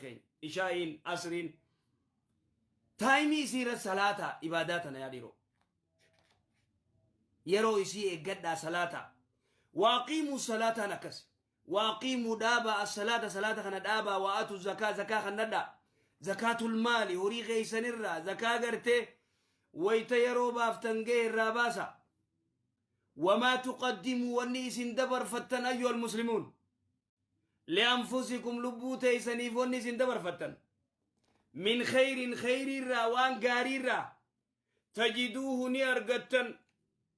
keenya. Ishaa'iin, asriin. Taayimii isii irra salaata ibaadaa tana yaa dhiiroo. Yeroo isii eeggadhaa salaata. Waaqiimuu salaataan akkas. Waaqiimuu dhaabaa as-salaata salaata kana dhaabaa wa'atu zakaa zakaa kannadhaa. Zakaatul maali horii keeysanirraa zakaa gartee wayta yeroo baaftan ga'e irraa baasa. Wamaa tuqaddimuu wanni isin dabarfattan ayyuhal muslimuun. Li'anfusikum lubbuu teeysaniif wanni isin dabarfattan. Min kheyrin kheyriirraa waan gaariirraa tajiduuhu ni argattan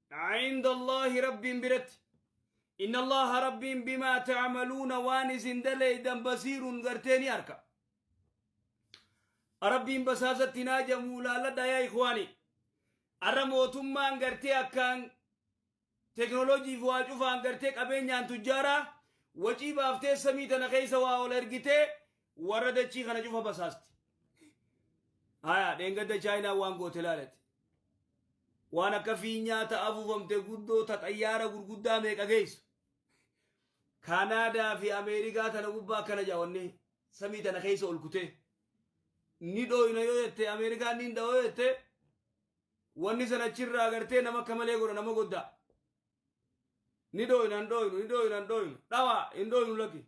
cinda Allaahi Rabbiin biratti. Inna Allaaha Rabbiin bimaa ta'maluuna waan isin daleeydan basiirun gartee ni arka. Rabbiin basaasatti hin haajamuu laalladhaa yaa ikhwaani. Arra mootummaan gartee akkaan teknooloojiif waa cufaan gartee qabeenyaan tujjaaraa wacii baaftee samii tana keessa waa ol ergitee warra dachii kana cufa basaasti. Haya dheengadda chaayinaa waan goote laalati. Waan akka fiinyaa ta afuufamte guddoo ta xayyaara gurguddaa meeqa geessu. Kaanaadaa fi Ameerikaa tana gubbaa akkana jaawanne samii tana keessa ol kutee. Ni dhooyna yoo jette Ameerikaan ni dha'oo jette wanni sana achirraa gartee nama akka malee godha nama goddaa. Ni dhooyna hin dhooynu ni dhooyna hin dhooynu dhawaa hin dhooynu lakki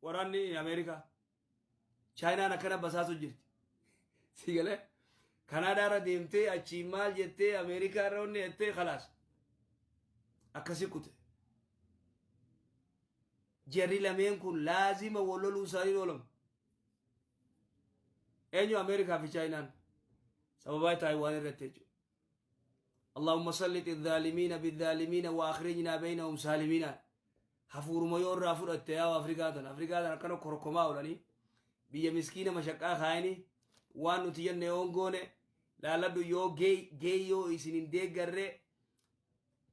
waraanni Ameerikaa. Chaayinaan akkana basaasu jirti. Si galee Kanaadaarra deemtee achii maal jettee Ameerikaarra wanni jettee khalaas. Akkasi kute. Jarri lameen kun laazima wal loluu isaanii oolamu. Eenyu Ameerikaa fi Chaayinaan sababaa Taayiwaan irratti jechuudha. Allahumma sallit idh-dhaalimiina bidh-dhaalimiina wa akhrijnaa baynahum saalimiina. Hafuuruma yoo irraa fudhatte yaa Afrikaa tana Afrikaa tana akkana korkomaa oolanii biyya miskiina mashaqqaa kaayanii waan nuti jenne yoo hin goone laalladhu yoo geey yoo isin hin deeggarre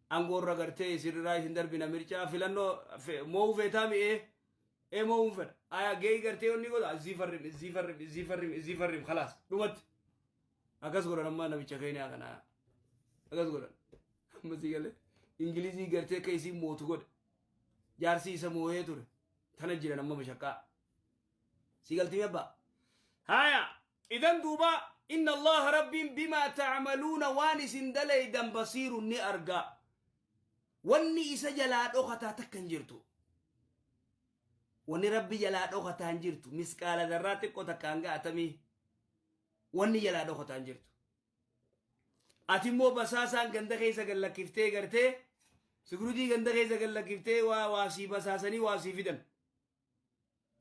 aangoo irra gartee isin irraa isin darbina mircaa filannoo moo'uu feetaa mi'ee ee moo'uun fedha aya geey gartee onni godha izii farrim izii farrim izii farrim izii farrim khalaas dhumatti akkas godhan amma namicha keeniyaa kana akkas godhan amma si galee ingilizii gartee akka isiin mootu godhe jaarsi isa moo'ee ture tana jiran amma mashaqqaa si galtimi abbaa haya idan duuba inna allaha rabbiin bimaa tacmaluuna waan isin dalaydan basiirun ni arga wanni isa jalaa dhokataa takka hin jirtu wanni rabbi jalaa dhokataa hin jirtu misqaala zarraa xiqqoo takka hanga atamii wanni jalaa dhokataa hin jirtu ati immoo basaasaan ganda keessa gad lakkiftee gartee sikuritii ganda keessa gad lakkiftee waa waa sii basaasanii waa sii fidan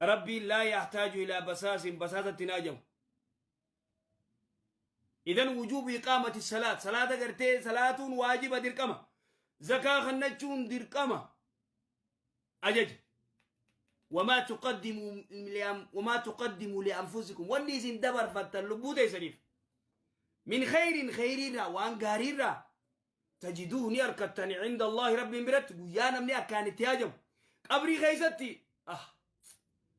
Rabbiin laa yahtaaju ilaa basaasin basaasatti hin haajamu. Idan wujuubu iqaamati salaat salaata gartee salaatuun waajiba dirqama. Zakaa kannachuun dirqama ajaja. Wamaa tuqaddimu lianfusikum wanni isin dabarfattan lubbuu teessaniif min khayrin khayriirraa waan gaariirraa tajiduuhu ni arkattani cinda Allaahi Rabbiin biratti guyyaa namni akkaan itti haajamu qabrii keessatti ah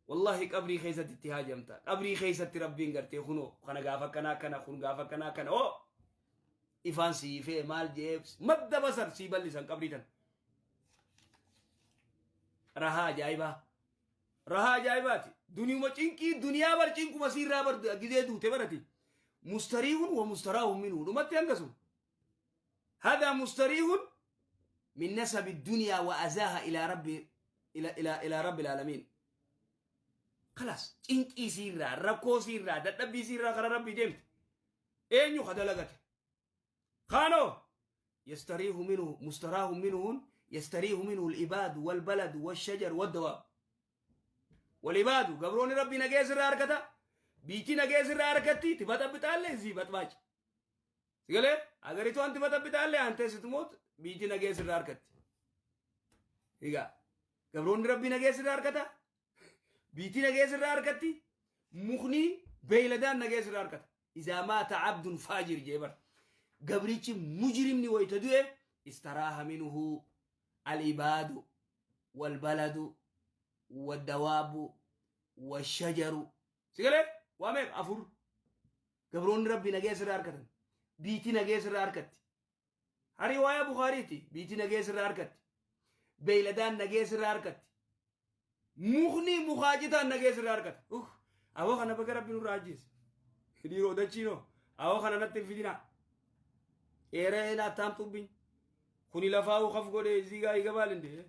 wallahi qabrii keessatti itti haajamta qabrii keessatti Rabbiin gartee kunoo kana gaafa akkanaa kana kun gaafa akkanaa kana oo ifaan siifee maal jee madda basar sii bal'isan qabrii tan rahaa ajaa'ibaa rahaa ajaa'ibaati duniyuma cinqii duniyaa bar cinquma siirraa bar gizee duute barati mustariihun wa mustaraahun minhu dhumatti hanga sun هذا مستريح من نسب الدنيا وأذاها إلى رب إلى إلى إلى رب العالمين خلاص cinqii siirraa rakkoo siirraa dadhabbii siirraa karaa rabbii deemte eenyu ka dalagate kaanoo yastariihu minhu mustaraahu minhuun yastariihu minhu al-ibaadu wal-baladu wash-shajar wad-dawaab wal-ibaadu gabroonni rabbii nagee sirraa argata biitti nagee sirraa argatti tibaxabbixaallee zii baxbaaci Sigalee agaritu anti baxabbixaallee antee situmoot biitti nagee sirraa argatti. Egaa gabroonni rabbii nagee sirraa argata. Biitti nagee sirraa argatti. Mukni beeyladaan nagee sirraa argata. Izaa maata abdun faajir jee bar. Gabrichi mujrimni wayita du'e istaraaha minhu al-ibaadu wal-baladu wad-dawaabu wash-shajaru. Sigalee waa meeqa afur. Gabroonni Rabbii nagaya sirraa arkatan. Biitii nagaya sirraa arkatti. Har riwaayaa Bukhaariiti. Biitii nagaya sirraa arkatti. Beeyladaan nagaya sirraa arkatti. Mukni mukaa citaan nagaya sirraa arkata. Awoo kana baga rabbi nurraa ajjeese. Dhiiroo dachiinoo awoo kana natti hin fidinaa. Eeree naattaan xubbiin. Kuni lafaa'uu kaf godhee ziigaa igabaal indee.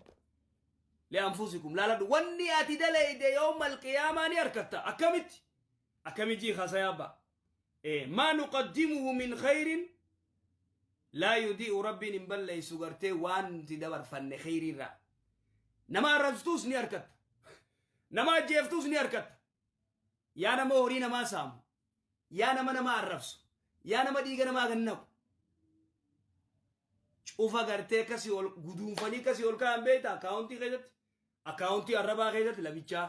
Li'anfusikum laaladhu wanni ati dalayde yawmal qiyaamaa ni harkatta akkamitti akkamitti jii haasaya abbaa. Maa nuqaddimuhu min khayrin laa yudi'u rabbiin hin balleessu gartee waan nuti dabarfanne khayriirraa. Nama arrabstuus ni harkatta. Nama ajjeeftuus ni harkatta. Yaa nama horii namaa saamu. Yaa nama nama arrabsu. Yaa nama dhiiga namaa gannaqu. Cufa gartee akkasii ol guduunfanii akkasii ol kaa'an beektaa akkaawuntii keessatti. Akkaawuntii arrabaa keessatti labichaa.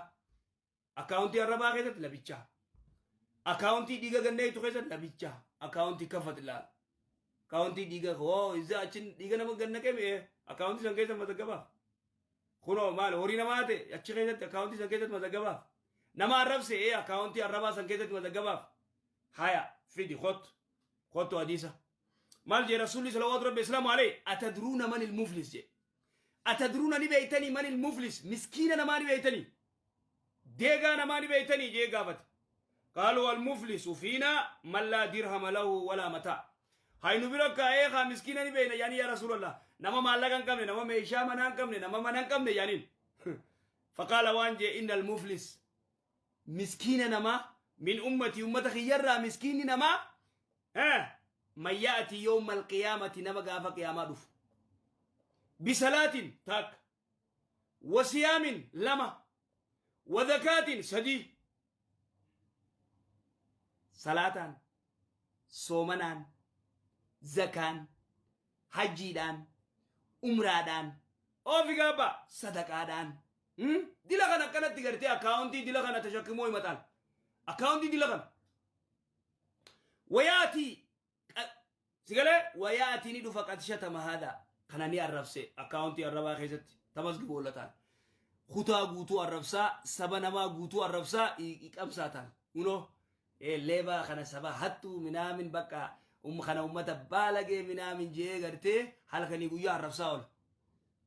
Akkaawuntii arrabaa keessatti labichaa. Akkaawuntii dhiiga ganneetu keessatti labichaa. Akkaawuntii kafat ilaala. Akkaawuntii dhiiga hoo isa achiin dhiiga nama gannaqee mi'ee akkaawuntii san keessa mazaggabaaf. Kunoo maal horii namaa ta'e achi keessatti akkaawuntii san keessatti mazaggabaaf. Nama arrabse ee akkaawuntii arrabaa san keessatti mazaggabaaf. Haya fidi kottu kottu hadiisa. Maal jee rasuulli salawaatu rabbi islaamu alayhi atadruuna manil muflis jee. Atadruuna ni beeytanii manil muflis miskiina namaa ni beeytanii. Deegaa namaa ni beeytanii jee gaafate. Qaaluu al-muflisu fiinaa man laa dirhama lahu walaa mataa. Hay nu bira kaa'ee kaa miskiina ni beeyna yaanii yaa rasuulallah. Nama maallaqa hin qabne, nama meeshaa manaa hin qabne, nama mana hin qabne yaaniin. Faqaala waan jee inna al-muflis miskiina namaa min ummatii ummata kiyyarraa miskiinni namaa man ya'ati yawma al-qiyaamati nama gaafa qiyaamaa dhufu. Bisalaatin takka wasiyaamin lama wadakaatin sadii salaataan soomanaan zakaan hajjiidhaan umraadhaan oofi gaabba sadaqaadhaan dila kana akkanatti gartee akkaawuntii dila kana tashakkimoo himataan akkaawuntii dila kana wayaatii Sigalee wayaatii ni dhufa qad shatama haadaa kana ni arrabse akkaawuntii arrabaa keessatti tamasgiboolataan kutaa guutuu arrabsaa saba namaa guutuu arrabsaa iqamsaa taan unoo leebaa kana saba hattuu minaamin bakka kana ummata baalagee minaamin jee gartee halkanii guyyaa arrabsaa oola.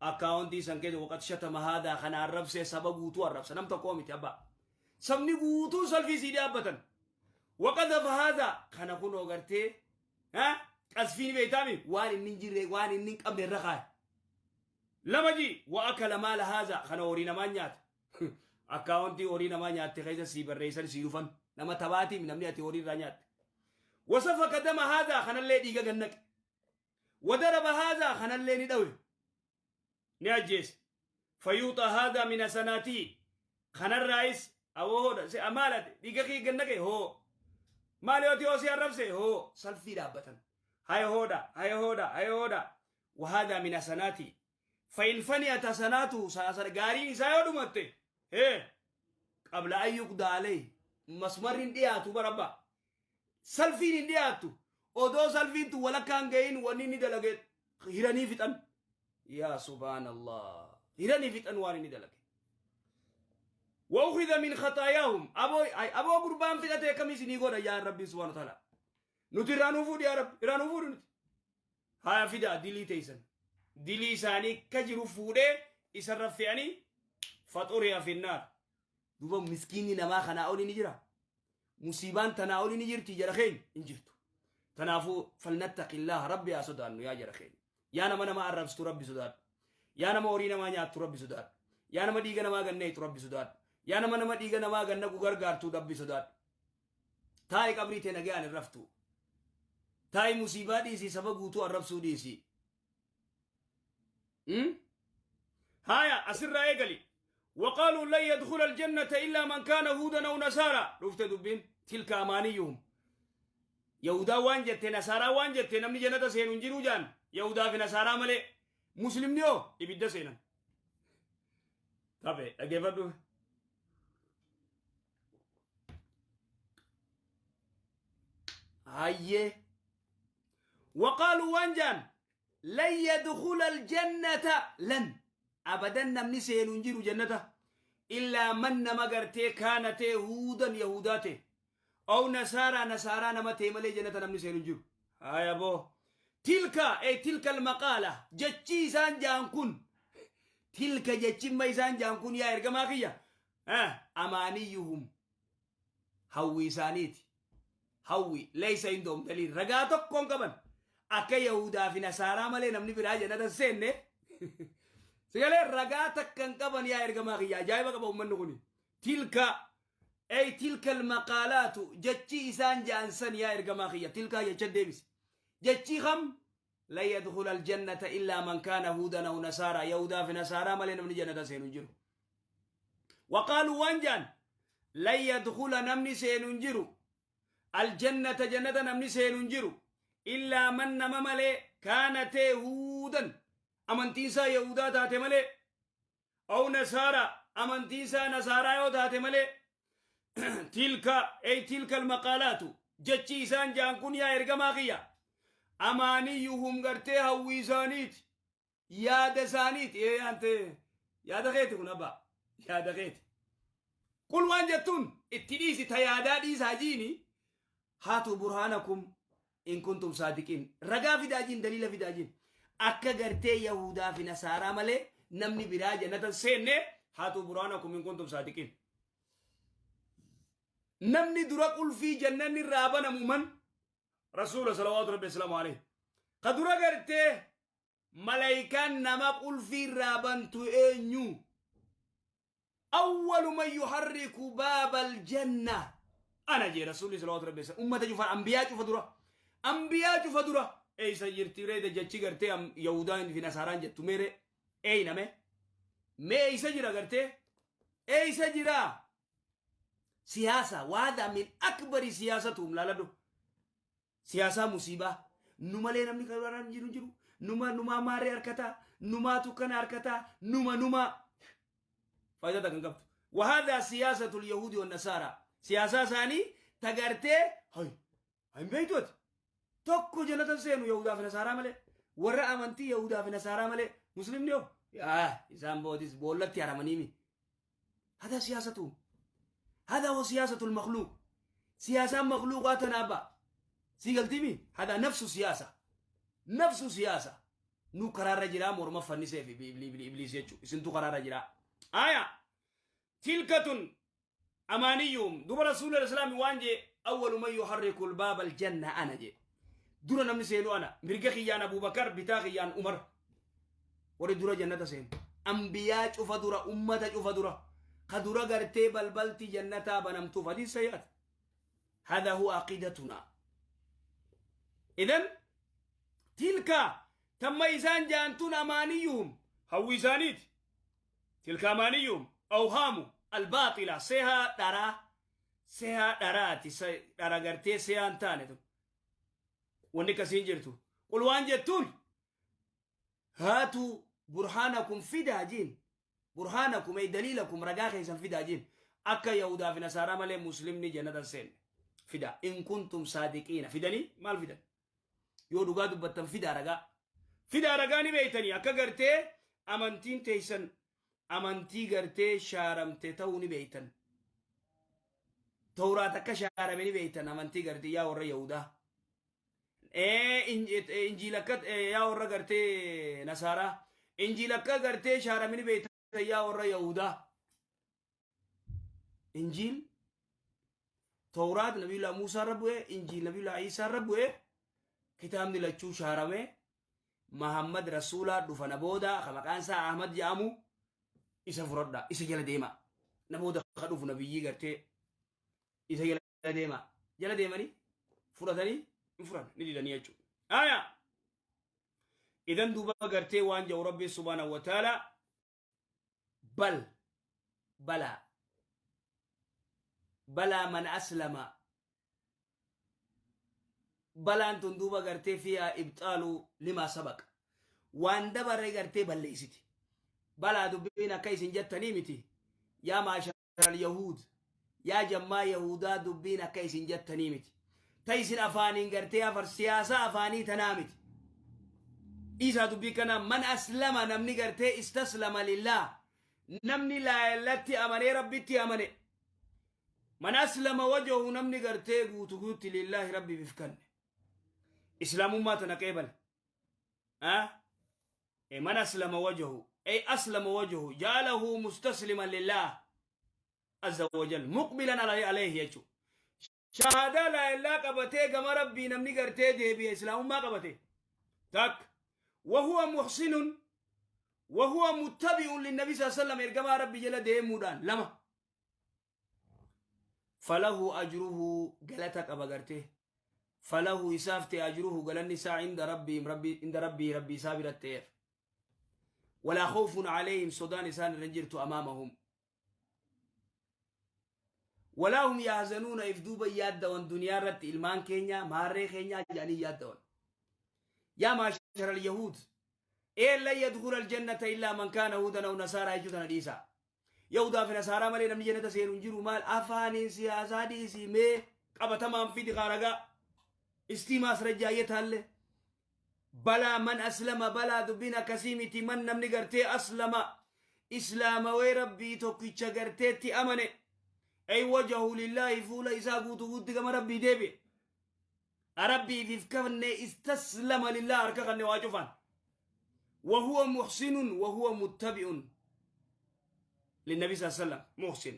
Akkaawuntii san keessa waqat shatama haadaa kana arrabsee saba guutuu arrabsa nam tokkoo miti abbaa. Sabni guutuun salfii sii dhaabbatan. Waqadafa haadha kana kunoo gartee qasfii ni beektaami waan inni hin jirre waan inni hin qabne irra kaaya. Lama ji wa akala maala haadha kana horii namaa nyaata. Akkaawuntii horii namaa nyaatte keessa sii barreessan sii dhufan nama tabaatiim namni ati horii irraa nyaatte. Wasafaka dama haadha kanallee dhiiga gannaqe. Wadaraba haadha kanallee ni dhawe. Ni ajjeese. Fayuuxa haadha min hasanaatii kanarraayis awoo hoodha si amaalate dhiiga kee gannaqe hoo maali oti hoo si arrabse hoo salfii dhaabbatan haya hoodha haya hoodha haya hoodha wahaadha min hasanaatii fain faniyat hasanaatu gaariin isaa yoo dhumatte hee qabla an yuqda alayhi masmarri hin dhiyaatu barabba salfiin hin dhiyaattu odoo salfiin tun walakkaan gahin wanni inni dalage hiranii fixan yaa subhaanallah hiranii fixan waan inni dalage وأخذ من خطاياهم أبو أي أبو قربان في أتي كم يسني قول يا ربي سبحانه وتعالى نتي رانو فود يا رب رانو فود نتي هاي فدا دلي تيسن دلي ساني كجرو فوده يسرف يعني فطوريا في النار دوبا مسكيني نما خنا أولي نجرا Musiibaan tanaa olii ni jirti jara keenya hin jirtu. Tanaafuu falnattaqillaha rabbi haa sodaannu yaa jara keenya. Yaa nama nama arrabsitu rabbi sodaadhu. Yaa nama horii namaa nyaattu rabbi sodaadhu. Yaa nama dhiiga namaa ganneetu rabbi sodaadhu. Yaa nama nama dhiiga namaa gannaqu gargaartu rabbi sodaadhu. Taa'i qabrii tee nagayaan hin raftu. Taa'i musiibaa dhiisii saba guutuu arrabsuu dhiisii. Haya asirraa eegali. Waqaaluu lan yadkhula aljannata illaa man kaana huudan aw nasaara. Dhufte dubbiin tilka amaaniyyuhum. Yahudaa waan jette nasaaraa waan jette namni jannata seenu hin jiru jaan Yahudaa fi nasaaraa malee muslimni hoo ibidda seenan. Taphee dhaggeeffadhu. Hayyee. Waqaaluu waan jaan Lan yadkhula aljannata lan abadan namni seenu hin jiru jannata illaa man nama gartee kaana ta'e huudan yahudaa ta'e aw nasaaraa nasaaraa nama ta'e malee jannata namni seenu hin jiru. Haya boo tilka ay tilka almaqaala jechi isaan jaan kun tilka jechimma isaan jaan kun yaa ergamaa kiyya amaaniyyuhum Hawwii isaaniiti. Hawwi laysa indahum daliil. Ragaa tokkoon qaban. Akka Yahudaa fi Nasaaraa malee namni biraa jannata hin seenne. Sigalee ragaa takka hin qaban yaa ergamaa kiyya. Ajaa'iba qaba uummanni kuni. Tilka ay tilka almaqaalaatu, jechi isaan ja'an san yaa ergamaa kiyya. Tilkaa jecha deebisi. Jechi kam? Lan yadkhula aljannata illaa man kaana huudan aw nasaaraa. Yahudaa fi Nasaaraa malee namni jannata seenu hin jiru. Waqaaluu, waan ja'an, lan yadkhula, namni seenu hin jiru, aljannata, jannata namni seenu hin jiru, illaa man, nama malee, kaana, ta'e, huudan, amantiinsaa Yahudaa taate malee, aw nasaaraa, amantiinsaa Nasaaraa yoo taate malee. Tilka ay tilka almaqaalaatu, jechi isaan ja'an kun yaa ergamaa kiyya, amaaniyyuhum, gartee hawwii isaaniiti, yaada isaaniiti. Ee ante yaada keeti kun, abbaa, yaada keeti. Qul, waan jettuun itti dhiisi, ta yaadaa dhiisaa jiini. Haatuu burhaanakum in kuntum saadiqiin. Ragaa fidaa jiin, daliila fidaa jiin, akka gartee Yahudaa fi Nasaaraa malee namni biraa jannata seenne. Haatuu burhaanakum in kuntum saadiqiin. Namni dura qulfii jannanni irraa banamu man? Rasuula salawaatu rabbi wasalaamu alayhi. Ka dura gartee malaayikaan nama qulfii irraa bantu eenyu? Awwalu man yuharriku baaba aljanna ana jee Rasuulli salawaatu rabbi wasalaamu. Ummata cufa, ambiyaa cufa dura, ambiyaa cufa dura. Eeysa jirti reeda jechi gartee Yahudaan fi Nasaaraan jettu? Meere eeyname mee? Eeysa jira gartee? Eeysa jira siyaasa? Waada min akbari siyaasatuhum. Laaladhu, siyaasaa musiibaa. Nu malee namni kan biraan jiru jiru. Numa numaa maarree harkataa, numaatu kana harkataa, numa numaa faayidaa takka hin qabdu. Wahaadaa siyaasatul yahuudi wan nasaaraa, siyaasaa isaanii tagartee hay hin beektu ati. Tokko jannata seenu Yahudaa fi Nasaaraa malee, warra amantii Yahudaa fi Nasaaraa malee. Muslimni hoo? Yaa isaan boodis boollatti haramaniimi. Hada siyaasatu, hada huwa siyaasatul makhluuq. Siyaasaan makhluuqaa tanaa ba sii galtiimi. Hada nafsu siyaasa, nafsu siyaasa. Nu karaarra jiraa, morma fannisee fi ibliis jechuu isintu karaarra jiraa. Aya, tilkatun amaaniyyuhum. Duba Rasuulli islaami waan jee: awwalu man yuharriku albaaba aljanna ana jee. Dura namni seenu ana. Mirga kiyyaan Abubakar, bitaa kiyyaan Umar. Warri dura jannata seenu ambiyaa cufa dura, ummata cufa dura, ka dura gartee balbalti jannataa banamtuuf. Hadiis sayyaat. Hada huwa aqidatuna. Idan tilka, tamma isaan jaantun, amaaniyyuhum, hawwi isaaniiti. Tilka amaaniyyuhum, awhaamu albaaxila, sehaa dharaa, sehaa dharaati, dhara gartee sehaan taane tun. Wanni akkasiin jirtu. Qul, waan jettuun, haatuu burhaanakum, fidaa jiin. Burhaanakum ay daliilakum, ragaa keessan fidaa jiin. Akka Yahudaa fi Nasaaraa malee Muslimni jannata seenne fidaa. In kuntum saadiqiina. Fidanii maal fidan? Yoo dhugaa dubbattan fidaa ragaa. Fidaa ragaa, ni beeytanii akka gartee amantiin teessan amantii gartee shaaramte ta'uu ni beeytan. Tawraat akka shaarame ni beeytan, amantii gartee yaa warra Yahudaa. Injiil akka, yaa warra gartee Nasaaraa. Injiil akka gartee shaarame ni beeytan, yaa warra Yahudaa. Injiil, Tawraat Nabiyullah Muusaa irra bu'e, Injiil Nabiyullah Iisaa irra bu'e, kitaabni lachuu shaarame. Mahammad Rasuulaa dhufa na booda, ka maqaan isaa Ahmad jedhamu, isa fudhadha, isa jala deema. Na booda ka dhufu nabiyyii gartee isa jala deema. Jala deemanii fudhatanii hin fudhan, ni didanii jechuudha. Aya! Idan duuba gartee waan jedhu Rabbi subhaanahu wa ta'ala: bal balaa balaa man aslama. Balaan tun duuba gartee fiyaa ibxaalu limaa sabaq, waan dabarre gartee balleessiti. Balaa, dubbiin akka isin jettanii miti, yaa maasharal yahuud, yaa jammaa Yahudaa, dubbiin akka isin jettanii miti. Ta isin afaaniin gartee afar siyaasaa afaanii tanaa miti. Dhiisaa dubbii kana. Man aslama, namni gartee istaslama lillah, namni laayallatti amanee Rabbitti amane. Man aslama wajahu, namni gartee guutu guutti lillaahi, Rabbiif kanne, islaamummaa tana qeebale. Man aslama wajahu ay aslama wajahu, ja'alahu mustasliman lillah azza wajal, muqbilan alayhi jechu. Shahaadaa laa ilaa qabatee gama Rabbii namni gartee deebi'e, islaamummaa qabate takka, wahuwa muhsinun wahuwa muttabi'un linnabi saa sallam, ergamaa Rabbi jala deemuudhaan, lama, falahu ajruhu, galata qaba gartee, falahu, isaaf ta'e, ajruhu, galanni isaa, inda rabbiim, rabbi, inda rabbii, Rabbi isaa biratti ta'eef. Walaa khawfun alayhim, sodaan isaan irra hin jirtu, amaamahum, walaa hum yahzanuuna, if duuba yaaddawan duniyaa irratti ilmaan keenya maarree keenyaa jedhanii yaaddawan. Yaa maashara alyahuud, ee lan yadkhula aljannata illaa man kaana huudan aw nasaaraa jechuu tana dhiisaa. Yahudaa fi nasaaraa malee namni jannata seenu hin jiru. Maal afaaniin siyaasaa dhiisii, mee qabatamaan fidi kaaragaa istii maasrajjaa taalle balaa man aslama balaa dubbiin akkasii miti. Man, namni gartee, aslama, islaamawee Rabbii tokkicha garteetti amane, ay wajahu lillaahi, fuula isaa guutuu guutti gama Rabbii deebi'e, Rabbiif if kanne, istaslama lillah, harka kanne waa cufaan, وهو محسن وهو متبع للنبي صلى الله عليه وسلم محسن،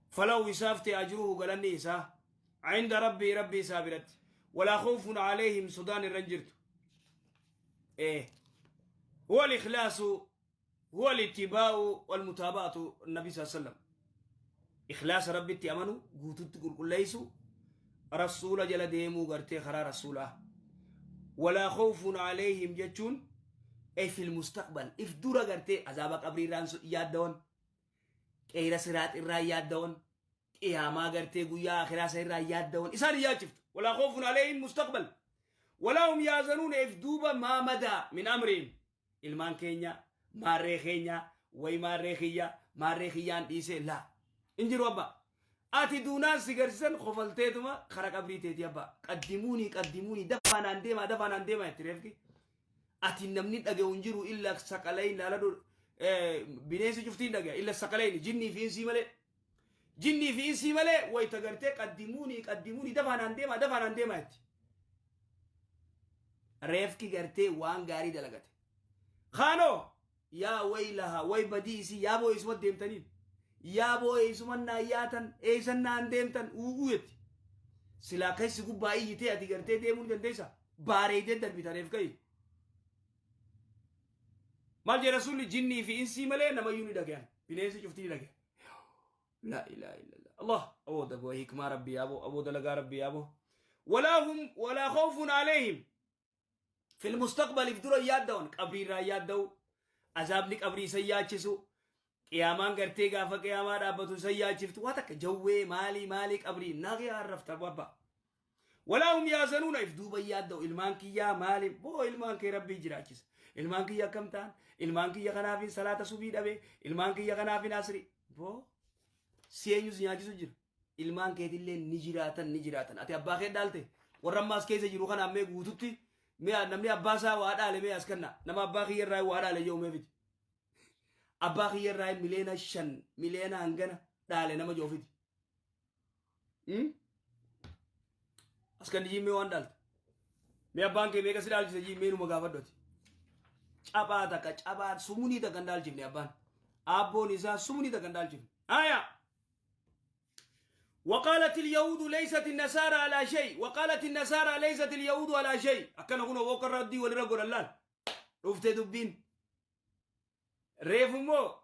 فله، isaaf ta'e, أجره، galanni isaa، عند ربي، ربي isaa biratti. ولا خوف عليهم، sodaan irra hin jirtu. إيه هو الإخلاص هو الاتباع والمتابعة النبي صلى الله عليه وسلم. إخلاص ربي أمنوا قوتت قل ليسوا رسول جل ديمو غرتي خرا رسوله. ولا خوف عليهم جتون أي في المستقبل، if dura gartee azaaba qabrii irraan yaaddawan, qeera siraat irraa yaaddawan, qiyaamaa gartee guyyaa akhiraa isa irraa yaaddawan isaan hin yaachiftu. ولا خوف عليهم مستقبل ولا هم يحزنون، if duuba ما مدى من أمرهم, ilmaan keenya, maarree keenya, way maarree kiyya, maarree kiyyaan dhiise laa hin jiru. Abba, ati duunaan si garsiisan kofalteetuma kara qabrii teeti. Abba, qaddimuunii, qaddimuunii, dafaanaan deemaa, dafaanaan deemaa itti reefki ati namni dhaga'u hin jiru illa saqalayn. Laaladhu, bineensi cuftiin dhagaya illa saqalayn, jinnii fi insii malee, jinnii fi insii malee. Wayta gartee qaddimuunii, qaddimuunii, dafaanaan deemaa, dafaanaan deemaa itti reefki gartee waan gaarii dalagate kaanoo yaa waylaha, way badii isii, yaa boo isuma deemtaniin, yaa boo eessuman naan yaatan, eessan naan deemtan, u'uu jetti. Silaa keessi gubbaa iyyitee ati gartee deemuu ni dandeessa, baareedee darbita reef ka'i. Maal jedha rasuulli? Jinnii fi insii malee namayyuu ni dhagayan, bineensi cuftii ni dhagayan. لا إله إلا الله. الله أبو دبو hikmaa Rabbii aboo, aboo dalagaa Rabbii aboo. ولا هم ولا خوف عليهم في المستقبل, if dura yaaddawan, qabrii irraa yaadda'u, azaabni qabrii isa yaachisu, qiyaamaan gartee gaafa qiyaamaa dhaabbatu isa yaachiftu, waa takka jawwee maalii maalii qabrii nagee arrafta babba. ولا هم يحزنون, if duuba yaadda'u, ilmaan kiyyaa maali boo, ilmaan kee Rabbii jiraachisa. Ilmaan kiyya akkam ta'an, ilmaan kiyya kanaafin salaata subii dhabe, ilmaan kiyya kanaafin asri boo, si eenyus nyaachisu jira? Ilmaan keetillee ni jiraatan, ni jiraatan. Ati abbaa kee dhaalte, warra ammaas keessa jiru kana mee guututti mee namni abbaa isaa waa dhaale mee as kenna. Nama abbaa kiyya irraa waa dhaale jedhu mee fiti. Abbaa kiyya irraa 5 miliyoona, miliyoona hangana dhaale nama jiru fiti. As kan jimmee waan dhaalte mee, abbaan kee meeqa si dhaalchise? Jimmee numa gaafadhu ati. Cabaa takka, cabaa sumunii takka hin dhaalchifne abbaan, abboon isaa sumunii takka hin dhaalchifne. Aya. وقالت اليهود ليست النصارى على شيء وقالت النصارى ليست اليهود على شيء. akkana kun oboo raddii walirra godhan. Laal, dhufte dubbiin. Reefu immoo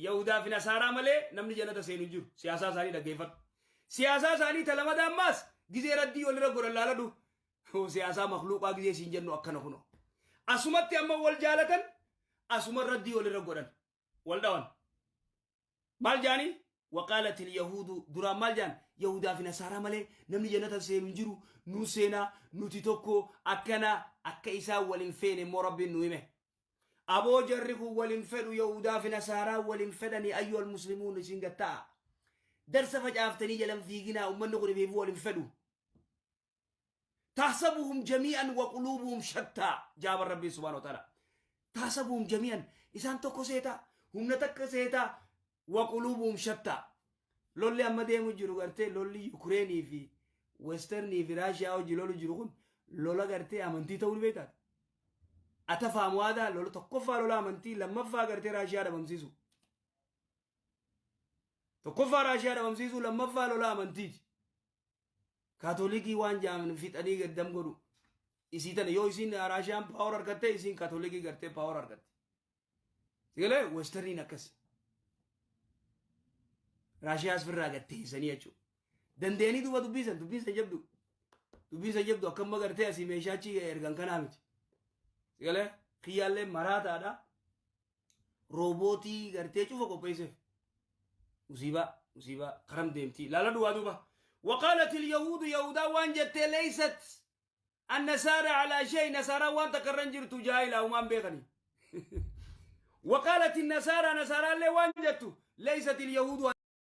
Yahudaa fi Nasaaraa malee namni jannata seenu hin jiru. Siyaasaa isaanii dhaggeeffadhu, siyaasaa isaanii talamada ammaas gizee raddii walirra godhan laaladhu. Siyaasaa makluuqaa gizee siin jennu akkana kuno asumatti amma wal jaalatan, asuma raddii walirra godhan, wal dhawan. Maal jaanii? وقالت اليهود, duraan maal jaan? Yahudaa fi Nasaaraa malee namni jannata seenu hin jiru, nu seenaa, nuti tokko, akkana. Akka isaan wal hin feene immoo Rabbiin nu hime. Aboo, jarri kun wal hin fedhu, Yahudaa fi Nasaaraa wal hin fedhanii. أيها المسلمون, isin gatta'a darsa facaaftanii jalan fiiginaa, ummanni kun ifiifuu wal hin fedhu. تحسبهم جميعا وقلوبهم شتى, jaaba Rabbiin سبحانه وتعالى. تحسبهم جميعا, isaan tokko seeta, humna takka seeta, وقلوبهم شتى. Lolli amma deemu jiru gartee lolli Yukreenii fi Westernii fi Raashiyaa hojii lolu jiru kun lola gartee amantii ta'uu ni beektaa? Ata faamu aadaa lola tokkoffaa lola amantii, lammaffaa gartee Raashiyaa dhabamsiisu. Tokkoffaa Raashiyaa dhabamsiisu, lammaffaa lola amantiiti. Kaatolikii waan jaaman fixanii gaddam godhu. Isii tana yoo isiin Raashiyaan power argatte, isiin Kaatolikii gartee power argatte. Sigalee westerniin akkas. Raashiyaas firraa gatteessanii jechuudha. Dandeenii duuba dubbisan jabdu. Dubbisan jabdu akkamma gartee asii meeshaa achi ergan kanaa miti. Sigalee kiyyaallee maraataadha. Roobootii gartee cufa qopheesseef. Musiibaa, musiibaa karam deemti. Laala duwwaa duuba. وقالت اليهود يهودا waan jette ليست النصارى على شيء نصارى waan takka irra jirtu jaahila umaan beekani. وقالت النصارى نصارى اللي waan jettu ليست اليهود.